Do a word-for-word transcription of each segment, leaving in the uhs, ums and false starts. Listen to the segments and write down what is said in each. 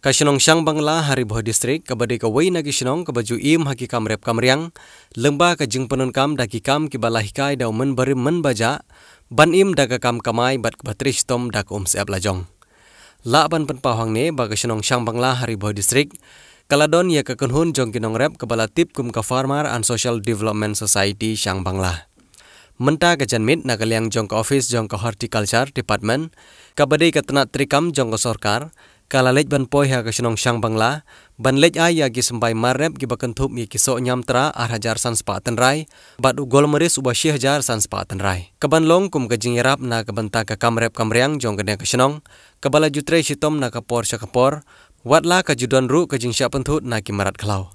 Ka shnong Shangbangla ha Ri Bhoi District kaba dei kawei na ki shnong kaba ju im ha ki kam rep kam riang, lyngba ka jingpyndonkam da ki kam kiba la hikai da u mynbarim mynbajah, ban im da ka kam kamai bad kaba trei shitom da ka umsyep lajong. Lah ban pynpaw hangne ba ka shnong Shangbangla ha Ri Bhoi District ka la don ïa ka kynhun jong ki nongrep kaba la tip kum ka Farmer and Social Development Society Shangbangla. Mynta ka janmiet na ka liang jong ka office jong ka Horticulture Department, kaba dei ka tnat treikam jong ka sorkar, ka la leit ban poi ha ka shnong Shangbangla, ban leit ai ïa ki symbai mar rep kiba kynthup ïa ki soh ñiamtra ar hajar san spah tynrai, bad u golmaris uba shi hajar san spah tynrai. Kaban long kum ka jingïarap na ka bynta ka kam rep kam riang jong kane ka shnong, kaba la ju trei shitom na ka por sha ka por, wat la ka ju don ruh ka jingshah pynthut na ki mrad khlaw.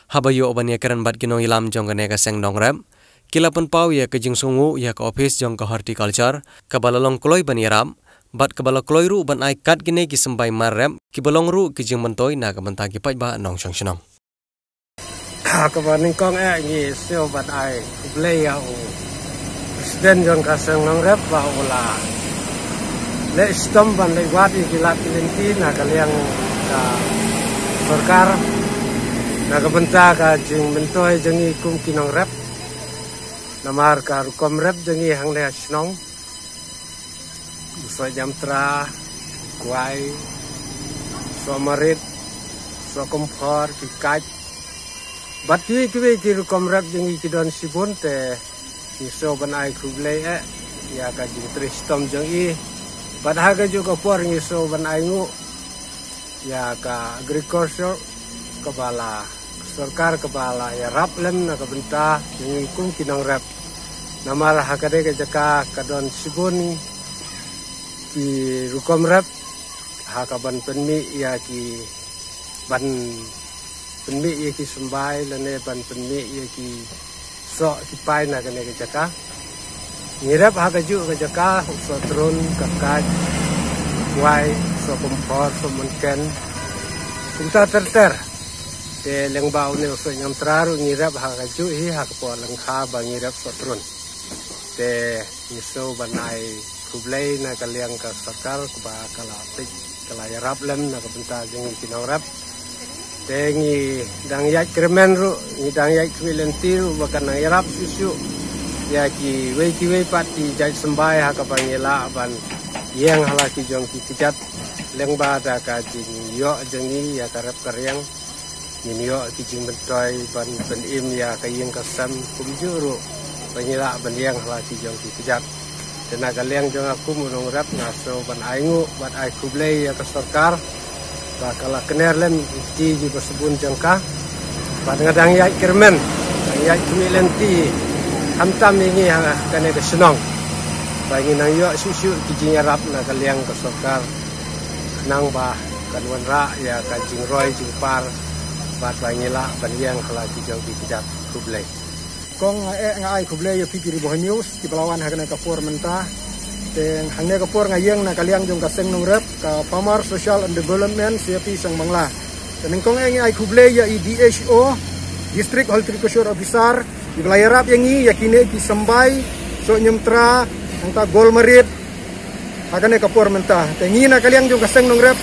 Haba ïoh ban ïakren bad ki nongïalam jong kane ka seng nongrep, ki la pynpaw ïa ka jingsngewnguh ïa ka office jong ka Horticulture, kaba la long kloi ban ïarap, bad kaba la kloi ruh ban ai kat kine ki symbai mar rep, kiba long ruh ki jingmyntoi na ka bynta ki paidbah nongshong shnong. Kaba nyngkong eh ngi sngew ban ai khublei ïa u President jong ka seng nongrep ba u la leh shitom ban leit wad ïa ki lad ki lynti na ka liang ka sorkar, na ka bynta ka jingmyntoi jong ngi kum ki nongrep. Namar ka rukom rep jong ngi hangne ha shnong, u soh ñiamtra, kwai, soh marit, soh kumphor, ki kait, bad kiwei kiwei ki rukom rep jong ngi ki don shibun. Te ngi sngew ban ai khublei eh ïa ka jingtrei shitom jong i. Bad ha kajuh ka por ngi sngew ban ai nguh ïa ka agriculture, kaba la, sorkar kaba la ïarap lem na ka bynta jong ngi kum ki nongrep. Namar ha kane ka jaka ka don shibun ki rukom rep, ha kaban pynmih ïa ki, ban pynmih ïa ki symbai lane ban pynmih ïa ki soh ki pai na kane ka jaka. Ngi rep ha kajuh ka jaka, u soh trun, ka kait, kwai, soh kumphor, soh mynken, kumta ter ter. Te lyngba une u soh ñiamtra ruh ngi rep ha kajuh hi, ha ka por lyngkha ba ngi rep soh trun. Te ngi sngew ban ai khublei na ka liang ka sorkar kaba ka la peit, ka la ïarap lem na ka bynta jong ngi ki nongrep. Te ngi dang ïaid kyrmen ruh, ngi dang ïaid khmih lynti ruh ba kan nang ïarap shuh shuh ïa kiwei kiwei pat ki jait symbai ha kaba ngi lah ban ïeng ha la ki jong ki kjat, lyngba da ka jingïoh jong ngi ïa ka rep ka riang. Ngin ïoh ki jingmyntoi ban pynim ïa ka ïing ka sem, kumjuh ruh ba ngi lah ban ïeng ha la ki jong ki kjat. Te na ka liang jong nga kum u nongrep nga sngew ban ai nguh bad ai khublei ïa ka sorkar ba ka la kner lem ïa ki jingpynshibun jong ka. Bad nga dang ïaid kyrmen, dang ïaid khmih lynti, khamtam ïa ngi ha kane ka shnong, ba ngin nang ïoh shuh shuh ki jingïarap na ka liang ka sorkar, khnang ba kan wanrah ïa ka jingroi jingpar bad ba ngi lah ban ïeng ha la ki jong ki kjat. Khublei. Kong, nga eh nga ai khublei ïa phi ki Ri Bhoi News kiba la wan ha kane ka por mynta. Te hangne ka por nga ïeng na ka liang jong ka seng nongrep ka Farmer Social and Development, C H P Shangbangla. Te nyngkong eh nga ai khublei ïa i D H O, District Horticulture Officer, iba la ïarap ïa ngi ïa kine ki symbai soh ñiamtra, nangta golmarit, ha kane ka por mynta. Te ngi na ka liang jong ka seng nongrep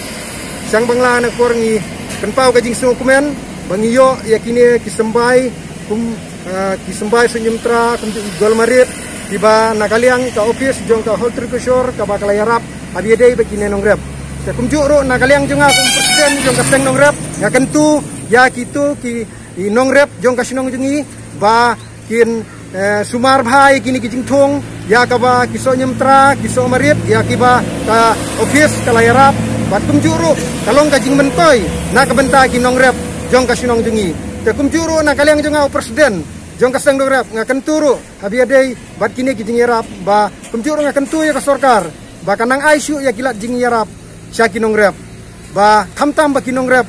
Shangbangla na ka por ngi pynpaw ka jingsngewkmen ba ngi ïoh ïa kine ki symbai kum, ah, ki symbai soh ñiamtra, kumjuh i golmarit, kiba na ka liang ka office jong ka Horticulture kaba ka la ïarap ha ba ïadei bad kine nongrep. Te kumjuh ruh na ka liang jong nga kum president jong ka seng nongrep, nga kyntu ïa kito ki, i nongrep jong ka shnong jong ngi ba kin, eh, sumar bha ïa kine ki jingthung, ïa kaba ki soh ñiamtra, ki soh marit, ïa kiba ka office ka la ïarap, bad kumjuh ruh ka long ka jingmyntoi na ka bynta ki nongrep jong ka shnong jong ngi. Te kumjuh ruh na ka liang jong nga u president jong ka seng nongrep, nga kyntu ruh ha ba ïadei bad kine ki jingïarap, ba kumjuh ruh nga kyntu ïa ka sorkar ba ka nang ai shuh ïa ki lad jingïarap sha ki nongrep. Ba khamtam ba ki nongrep,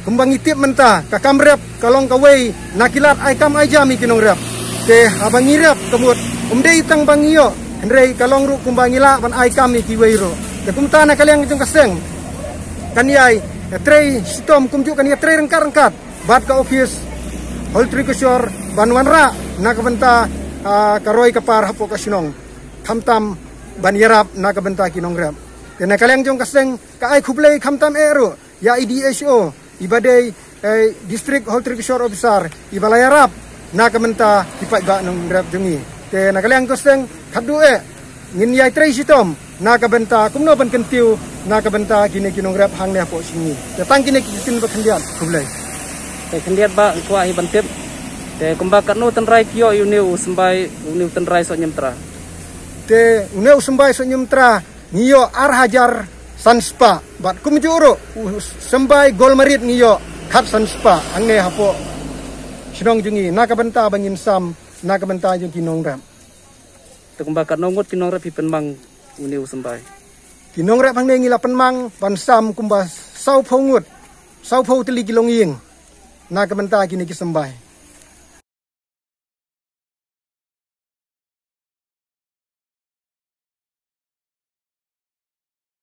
kumba ngi tip mynta, ka kam rep ka long kawei na ki lad ai kam ai jam ïa ki nongrep. Te haba ngi rep ka mut ym dei tang ba ngi ïoh, hynrei ka long ruh kumba ngi lah ban ai kam ïa kiwei ruh. Te kumta na ka liang jong ka seng kan ïai, eh, trei shitom, kumjuh kan ïai trei ryngkat ryngkat bad ka office Horticulture ban wanrah na ka bynta, ah, ka roi ka par hapoh ka shnong, khamtam ban ïarap na ka bynta ki nongrep. Te na ka liang jong ka seng ka ai khublei khamtam eh ruh ïa i D S O, i ba dei, eh, District Horticulture Officer, i ba la ïarap na ka bynta ki paidbah nongrep jong ngi. Te na ka liang ka seng, khatduh eh ngin ïai trei shitom na ka bynta kumno ban kyntiew na ka bynta kine ki nongrep hangne hapoh shnong ngi. Te tang kine ki ktien ba khyndiat, khublei. Te khyndiat ba kwah hi ban tip. Te kumba katno tynrai ki ïoh ïa une u symbai, une u tynrai Sohnyimtra? Te une u symbai Sohnyimtra ngi ïoh ar hajar san spah, bad kumjuh ruh u symbai Golmarit ngi ïoh khatsan spah hangne hapoh shnong jong ngi na ka bynta ba ngin sam na ka bynta jong ki nongrep. Te kumba katno ngut ki nongrep phi pynmang une u symbai? Ki nongrep hangne ngi la pynmang ban sam kumba sawphew ngut, sawphew tylli ki longïing na ka bynta kine ki symbai.